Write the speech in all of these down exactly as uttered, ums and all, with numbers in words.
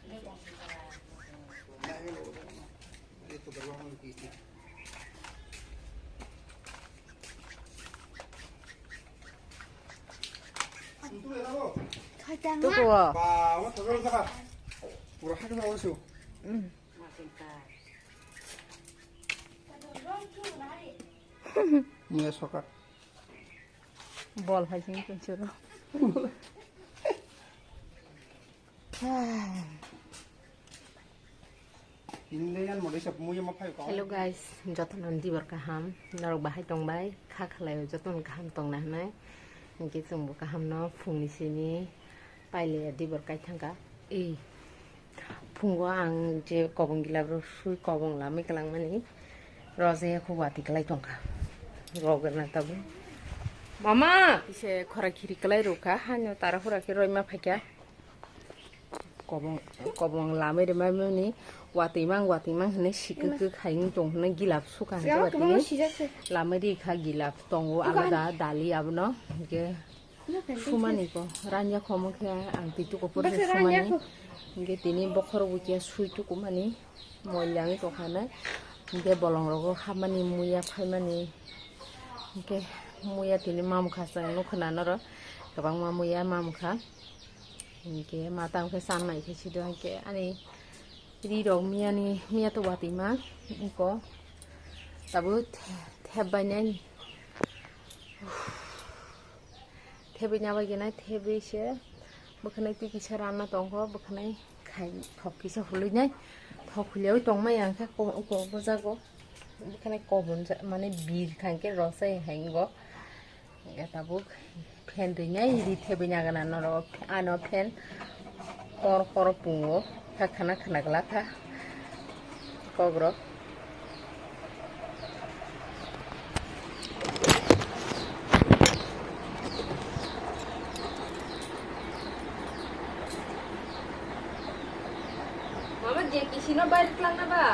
Tuku. Muya soka. Bol hai sing kun churo. Hello guys, jotono dibor kaham, norok bahai tongbai, kha khalai o jotono kaham tongna hinwi, hinkhe chwngbo kaham no phungni simi pailiya dibor kaithangkha. Ei phungo ang je kobong gilab rok sui kobong lamwi kwlangmani rojak ya khe watwi kwlai tongkha, rogna tabuk mama kisa khora khiri kwlai rwkha, hano tara hura khe roima phaikha. Kobong, kobong lamwi rwmani watwi mang, watwi mang hinwi sikhe khe khaiyung tong hinwi gilaf sukha hinwi watwi lamwi rikha gilaf tongo alada dali abono hinkhe sumani ko ranya khomo khe ang twi tuku pore sumani hinkhe tini bokhorok bo khe sui tuku mani moila wngwi tongkha hinwi hinkhe bolong rogo hapmani muya phaimani hinkhe muya tini mamkha chwng nukha na norok kwbangma muya mamkha. Hinkhe mata wngkhe channai khe sido hinkhe ani ri rok miyani miya to watwi ma wngko tabuk thep bainai thebwi nabai gwnai thebwi se bwkhanai twi kisa ranna tongkho bwkhanai khai thok kisa hulwi nai thok huliyaui tongmai ang khe uko uko jago bwkhanai kobon mane bir khai khe rosai hai wngkho. Tabuk fan rinai ri thebwi nagana norok ano fan kor kor pungo kha khana khana glak kha kokrok. Mama je kisino bair klangna ba.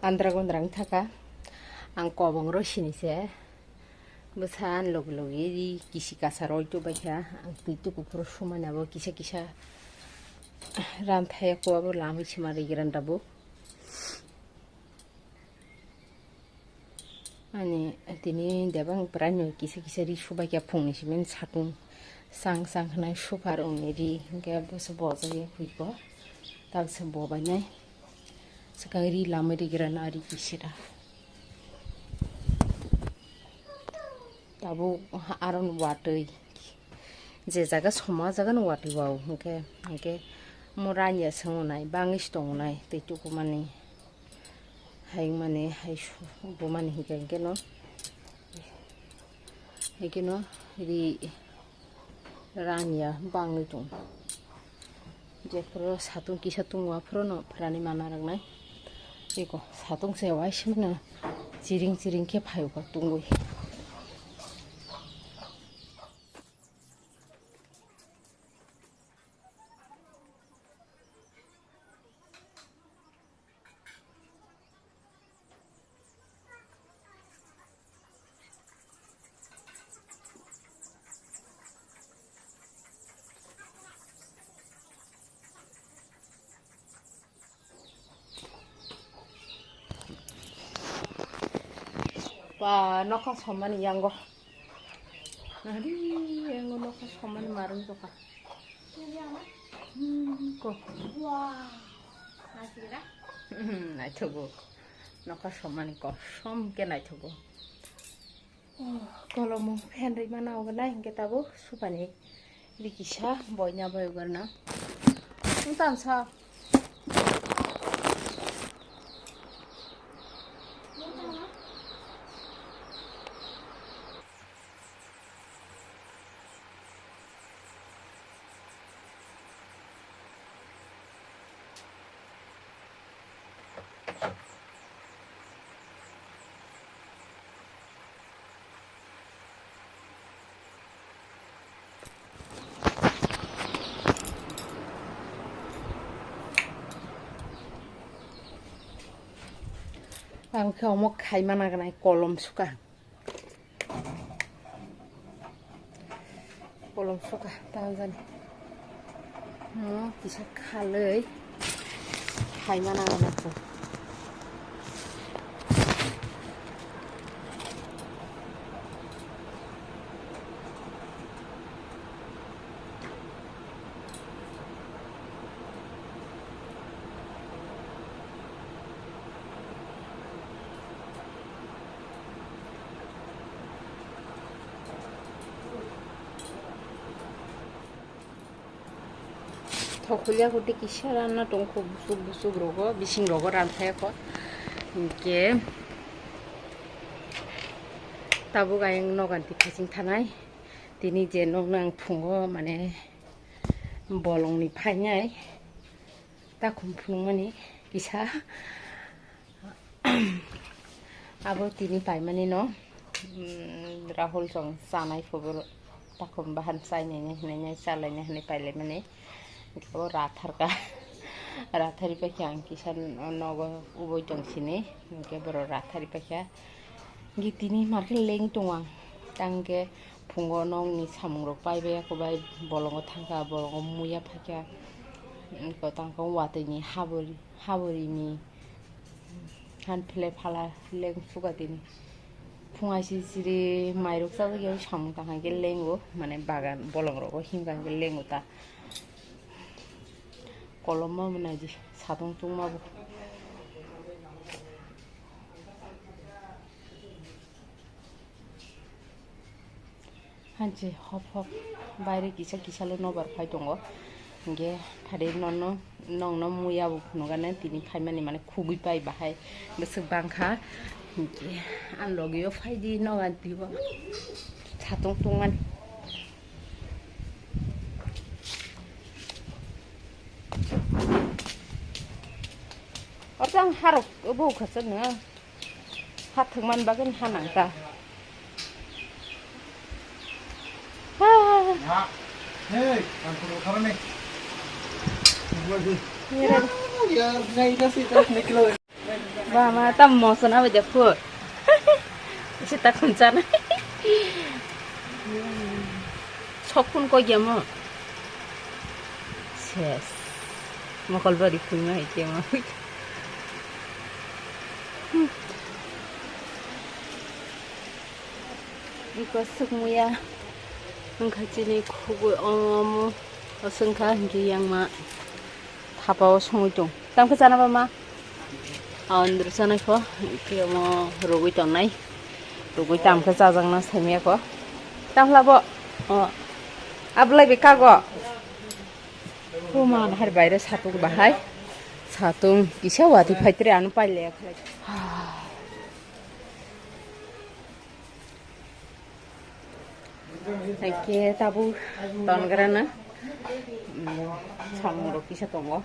Andra gondra wng thaka ang kobong ro sini se bwsa ani logi logi ri kisi kasa roi tu baikha ang twi tu kuphuru sumani abo kisa kisa ran thaya ko abo lamwi sima ri gran rabo. Ani tini debang prai no kisa kisa ri subai khe phungni simi satung sang sang hwnwi super wngni ri hinkhe bwsa bojagwi huiko taksa bobainai swkang ri lamwi rigra na ri kisira tabuk aron watwi je jaga soma jaga no watwi wao hinkhe hinkhe mo ranya swngo nai bangwi se tongo nai tei tukumani. Hai mani hai bumani hinkhe hinkhe no hinkhe no ri ranya bangwi tong jephuru satung kisa tungo aphuru no phrani mana rwknai eko satung se waisima no chiring chiring khe phai tongwi. Ba nokha somani yango. Nari yango nokha somani marung toka. Hmm, ko. Wow. Naithogo. Nokha somani kosom ke naithogo. Oh, kolomo fan ri mana ogo na hinkhe tabuk supani. Ri kisa boina bai ugarna. Wng tang sa. Tamo khe omo khaima nagnai kolom suka. Kolom suka tangjani. Hmm, kisa khalwi khaima nagnai. Thok hulia hwtwi kisa ranna tongkho, busuk busuk rogo, bising rogo ranthai kho. Hinkhe tabuk ayang nogan twi phaiching thanai. Tini je nokno ang phungo mane bolongni phainai. Takhum phunukmani kisa. Abo tini paimani no, mm, Rahul chong chanai phoboro takhum bahan chainai hinai chalainai hinai pailaimani. Abo ratharka. Rathari paikha ang kisa nogo uboi tong sini. Hinkhe borok rathari paikha. Hinkhe tini markhe leng tongo ang. Tangkhe phungo nokni samungrok paibai, eko bai bolongo thangkha, bolongo muya phaikha. Eko tangkhe watwini habori, haborini han phle phala leng suka tini. Phung aisi siri mairok chajak ya samung tangkha khe lengo, mane bagan bolongrogo himkha khe lengo ta. Kolomma mwnai di satung tungma bo. Hanchi hop hop baire kisa kisa le nobar phai tongo. Hinkhe phari nono nongno muya bo phunukgani tini phaimani mane khugui pai bahai bwswk bangkha. Hinkhe ang logio phaidi noga dibo satung tungmani. Oro ang harok bo khasakno. Hathwk man bagwi hanang ta. Ah. Hey, ang kulo karane. Yere. Yaar, nahi kasi tak niklo. Ba ma tam moso na bade phu. Isi ta khunchana. Sok phun ko gemo. Ses. Mokol bari phunma hai kemo. Iko sukmuya wngkha chini khugui omo oswngkha hinkhe yang ma thapa o songwi tong. Tamkhe chana ba ma? Andro chanai pho hinkhe omo rugui tongnai. Rugui tamkhe chajakna saimaya kho. Tamkhe labo. O. Ablai be kago. Buma bahar baire satung bahai. Satung kisa wati phaitre ano paile khlai. Haikhe tabuk tongrana, mm, samung rok kisa tongo,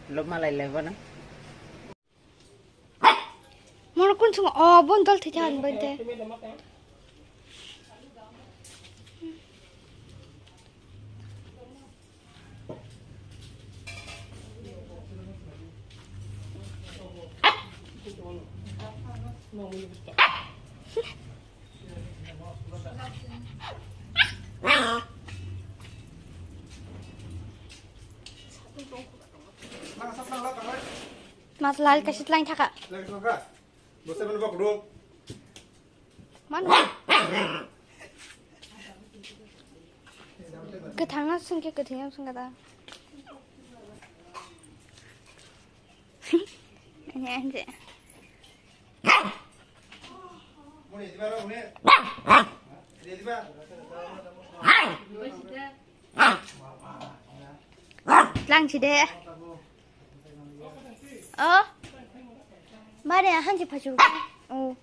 lobma lai lai bono. Mono kun song o bon dol thai thai bai de. Mas lal kasi tlang thaka. Mano. Kwthangno swngkhe kwthwino swngkha da. Anya anje. Langchi de. O. Mare hanchi phachu. O.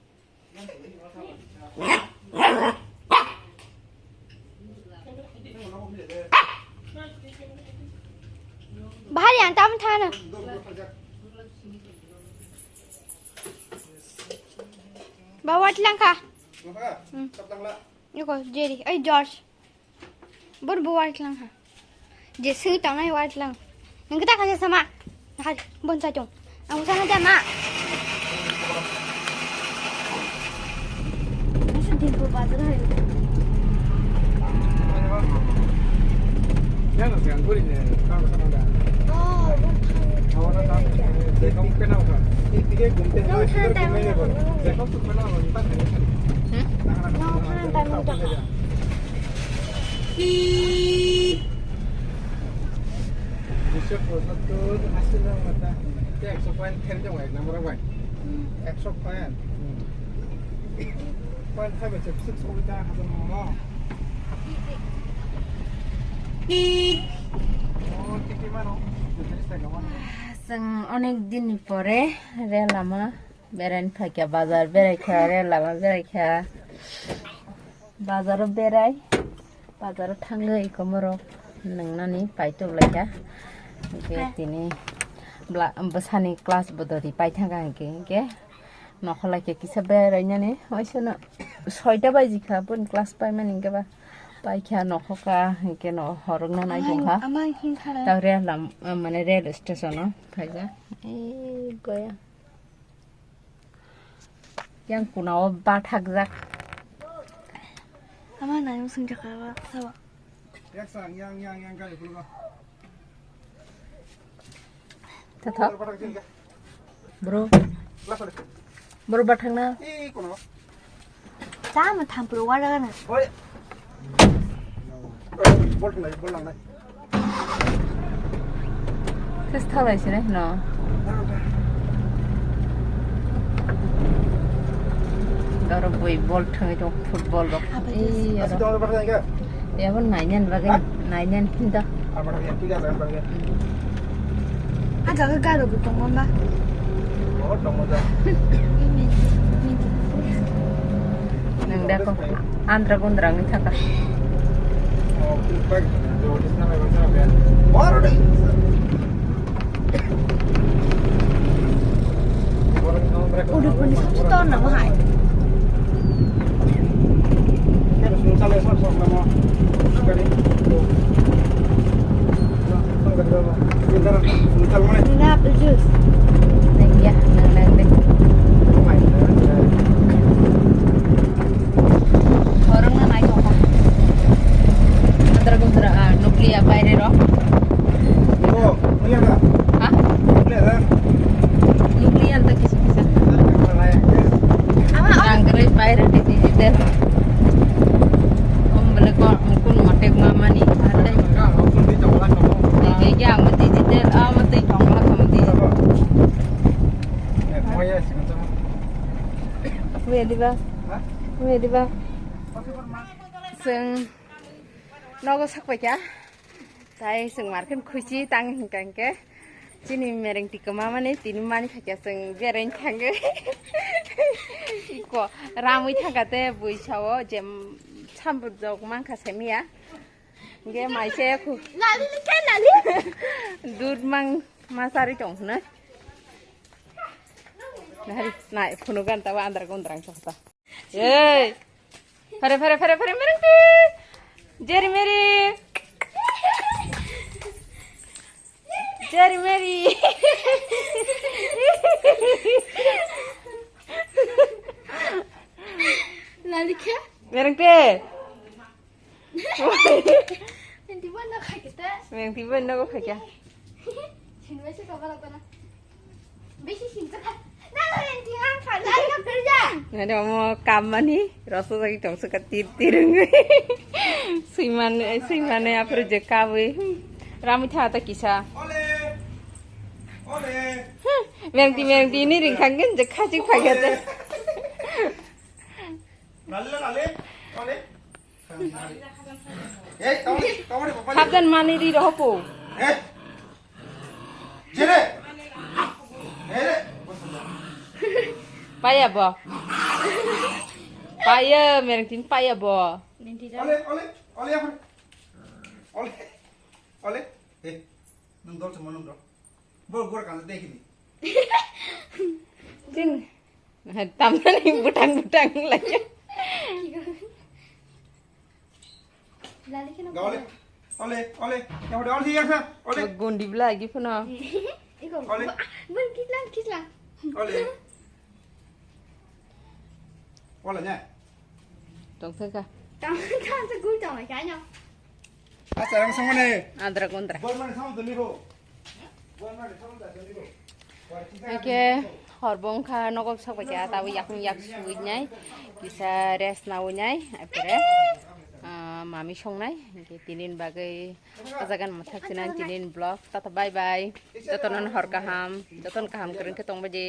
Bahari ang tam thana. Ba watlang kha. Hmm. Iko Jerry, oi George. Bor bo watlang kha. Je sui tangnai watlang. Nang kita kha sama. Hai, bon sa chong. Ang sana da ma. Bazar hai. Yang nang yang guri ne, kang sama da. Oh, Jacob tu kena apa? Ini tiga gumte. Long time time. Jacob tu kena apa? Empat hari kan. Hmm? Long time time. Duiso pochattor aswk no mata. Tei ekso point khe rwjak bai, number bai. Hmm, ekso point. Hmm. Point five ekso six point ta hajar no. Oh, tiki mano. Chwng onek din ni pore rel lama beraina phaikha, bazar beraikha, rel lama beraikha. Bazaro berai, bazaro thangwi komoro nwngnani paitok laikha. Hwnkhe tini bla-, bwsani class bo dori paithangkha hwnkhe, hwnkhe nokho laikha kisa berainani, waisano soita baijikha, boni class paimani hwnkhe ba paikha nokho ka, hwnkhe no horokno nai tongkha. Ama hinkha. Ta rel lam, mane rel station o phaikha. Ee, goya. Yang kuna o bathakjak. Ama nai swngjakha ba, sabo. Yang sang, yang, yang, yang kali puluh. Tathok. Bro. Bro bathakna. Ee, kuna. Chama thampru wara gana. Oi. Bol thwnglai, bol langnai. Sis thalai sini no. Doro bui bol thwngai tong football rok. Apa itu? Iya. Asli tong apa enggak? Ya pun nainan bagai, nainan hinta. Apa yang tiga kan bagai? Ah, jaga garo bu tong mama. Oh, tong mama. Nang dako andra gundra ngi thaka. Udah pun itu tuh nang hai. Nang ya, nang nang deh. Horong na nai kok. Antara gundra, ah, nuklia baire ro. Oh, iya ka? Ha? Iya ka? Nuklia anta kisa kisa. Ama, ama. Rang gre baire di digital. Om bele ko kun matek mamani. Ege ge ang digital, ah, mati jongla kam digital. Weh diba? Weh diba? Chwng nogo sakpaikha. Tai chwng market khuichi tang hinkha hinkhe. Chini mereng tikma mani tini mani khaikha chwng berain thangwi. Iko ramwi thangkha te bui sao jem sambu jok mankha semiya. Hinkhe maise khu. Lali likhe lali. Dud mang masari tong hwnwi. Nai, nai, phunuk gan tawa andra gondrang chokta. Ei! Phare, phare, phare, phare, mereng pi! Jerry Mary! Jerry Mary! Lalika? Mereng pi! Nanti mana khaikita? Mereng pi mana khaikita? Sini masih kabar apa na? Besi sinta kha. Nang ren ti ang kha lai ka perja. Nade omo kammani rosa jagi tong suka tir tir wngwi. Suiman, suimane apre je kabwi. Ramwi tha ta kisa. Ole. Ole. Mengti mengti ni ringkhang gen je khachi phagate. Lalle lalle. Ole. Ei, tawari, tawari, papa. Habdan mani ri rohoko. Eh. Jere. Ere. Paya bo. Paya, mereng tin paya bo. Ole, ole, ole, ole. Ole. Eh. Nung dol chuma nung dol. Bo gor kan deh ini. Tin. Tamnani butang butang lagi. Lali kena. Ole, ole, ole. Yang udah ole ya sa. Ole. Gondi bela lagi puna. Iko. Ole. Bang kislang kislang. Ole. Ole nya. Tongthangkha. Tang tang se gul tong lai kanya. Acha rang songmane. Andra kundra. Bormani samo doni ro. Eke horbongkha nogo sok bai kha tabo yakung yak suinai. Kisa rest nainai. Apore mami songnai. Eke tinin bagwi ajagan mathak sinan tinin vlog. Tata bye bye. Jotono hor kaham. Joton kaham kwrwngkhe tongbaidi.